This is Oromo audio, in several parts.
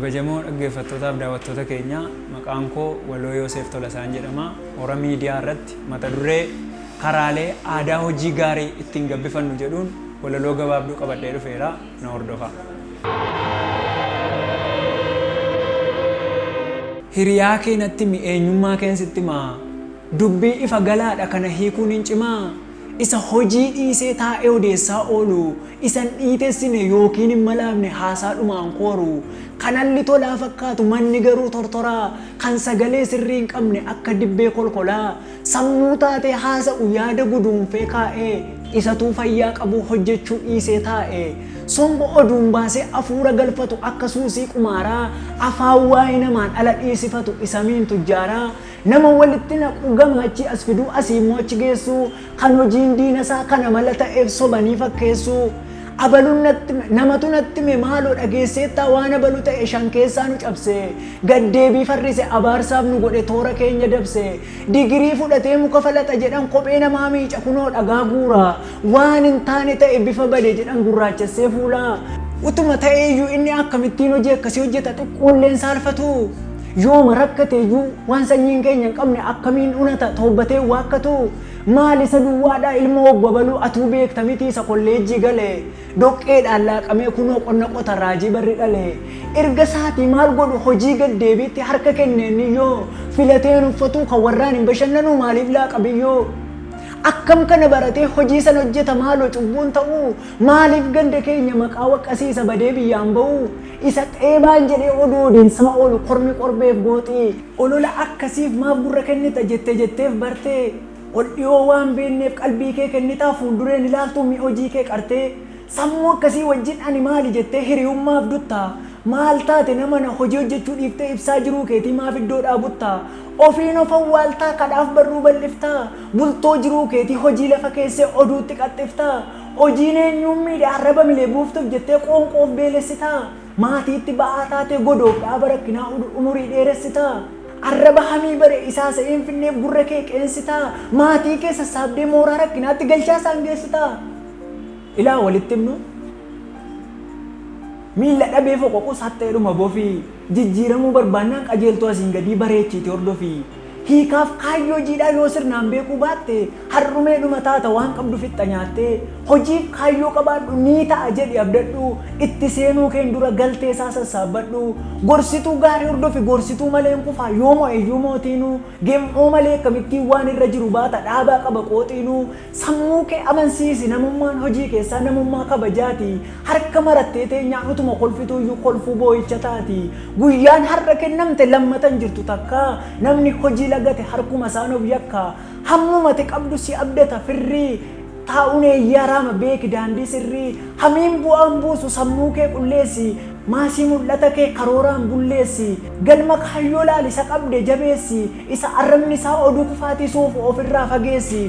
Kabajamoo dhaggeeffattootaaf daawwattoota keenya, maqaan koo Waloo Yooseef Tolasaan jedhama. Hora Miidiyaa irratti mata duree karaalee aadaa hojii gaarii ittiin gabbifannu jedhuun walaloo gabaabduu qabadhee dhufeera. Na hordofaa. Hiriyaa kee natti himi eenyummaa keen sitti himaa. Dubbii ifa galaadha kana hiikuun hin cimaa. Isa hojii dhiisee taa'ee odeessaa oolu, isa hin dhiitessine yookiin hin malaafne haasaadhumaan kooru, kan alli tolaa fakkaatu manni garuu tortoraa, kan sagalee sirrii hin qabne akka dibbee kolkolaa, sammuu taatee haasa'u yaada guduunfee kaa'ee, isatuu fayyaa qabuu hojjechuu dhiisee taa'e, somba oduun baasee afuura galfatu akka suusii qumaaraa, afaan waa'ee namaan ala dhiisifatu isamiin tujjaaraa, Nama walitti naquu, gama achii as fiduu, asii immoo achi geessuu, kan hojiin diina isaa kan amala ta'eef sobanii fakkeessuu. Abaluun natti hime, namatu natti hime maaloo dhageesseettaa waan abalu ta'e shan keessaa nu cabse, gad-deebii farrise, abaarsaaf nu godhe toora keenya dabse. Digirii fudhatee muka falaxa jedhan kophee namaa miica kunoo dhagaa guura. Waan hin taane ta'e bifa bade jedhan gurraachessee fuula. Utuma ta'eeyyuu inni akkamittiin hojii akkasii hojjeta xiqqoollee hin saalfatuu? Yooma rakkate iyyuu waan sanyiin keenya hin qabne akkamiin unata toobbatee hin waakkatu? Maal isa duwwaadhaa ilma obbo Abaluu atuu beekta mitii isa kolleejjii gale doqqeedhaan laaqamee kunoo qonna qota raajii barri dhale. Erga isaatii maal godhu hojii gad deebiitti harka kenneenniyyoo filatee hin uffatuu kan warraan hin bashannanuu maaliif laaqa biyyoo? Akkam kana baratee hojii san hojjeta maaloo cubbuun ta'uu? Maaliif ganda keenya maqaa waqqasiisa badee biyyaan ba'uu? Isa xeebaan jedhee oduu odeessaa oolu kormi korbeef gooxii. Olola akkasiif maaf gurra kennita jette jetteef bartee? Ol dhiyoo waan beekneef qalbii kee kennitaa fuuldureen ilaaltuu mi'a hojii kee qartee? Sammuu akkasii wajjin ani maali jettee hiriyummaaf duttaa? Maal taate namana hojii hojjechuu dhiiftee ibsaa jiruu keetii maaf iddoodhaa buttaa? Ofiin of awwaaltaa kadhaaf barruu bal'iftaa? Bultoo jiruu keetii hojii lafa keessee oduutti qaxxiftaa? Hojiin eenyuun miidhe arraba milee buuftuuf jettee qoonqoo of beelessitaa? Maatiitti ba'aa taatee godoof dhaaba rakkinaa umurii dheeressitaa? Arraba hamii bare isaa se'ee hin finneef gurra kee qeensitaa? Maatii kee sassaabdee mooraa rakkinaatti galchaa isaan geessitaa? Ilaa walitti himnu miilla dhabee foqoqus haxxeedhuma bofi jijjiiramuu barbaannaan qajeeltoo asiin gadii bareechiiti hordofi. Hiikaaf kaayyoo jiidhaa yoo sirnaan beekuu baatte, har'umeedhuma taata waan qabdu fixxa nyaattee. Hojiif kaayyoo qabaadhu, ni ta'a jedhi abdadhu, itti seenuu keen dura galtee isaa sassaabbadhu. Gorsituu gaarii hordofi, gorsituu maleen kufaa yoo mo'eyyuu mootiinuu. Gem'oo malee akkamittiin waan irra jiru baata dhaabaa qaba qooxiinuu. Sammuu kee amansiisi, namummaan hojii keessaa namummaa kabajaati. Harka marattee teenyaan utuma kolfituuyyuu kolfuu boo'icha taati. Guyyaan har'a kennamte lammata hin jirtu takkaa. Namni hojii lagate harkuma isaan of yakka. Hammuma ati qabdu si abdata firrii. Taa'uun eeyyaa raama beeki daandii sirrii. Hamiin bu'aa hin buusu sammuu kee qulleessi. Maasii mul'ata kee karooraan bulleessi. Galma kaayyoo laali isa qabde jabeessi. Isa arrabni isaa oduu kufaatii soofu ofirraa fageessi.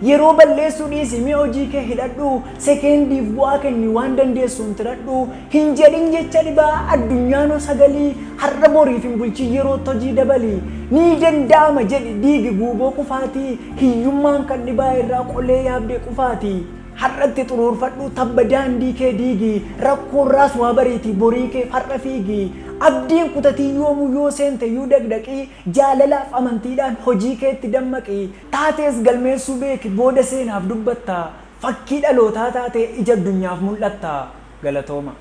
Yeroo balleessuu dhiisi mi'a hojii kee hidhadhu, sekeendiif bu'aa kenni waan dandeessuun tiradhu, hin jedhin jecha dhibaa addunyaanoo sagalii, har'a boriif hin bulchin yerootti hojii dabali. Ni danda'ama jedhi diigi guuboo kufaatii, hiyyummaan kan dhibaa irraa qolee yaabdee qufaati. Har'atti xuruurfadhuu tabba daandii kee diigi, rakkoorraas waa bariitii borii keef har'a fiigi. Abdiin kutatiin yoomuu yoo seenteyyuu daqdaqii, Jaalalaaf amantiidhaan hojii keetti dammaqi. Taatees galmeessuu beeki booda seenaaf dubbatta. Fakkii dhalootaa taatee ija addunyaaf mul'atta. Galatooma.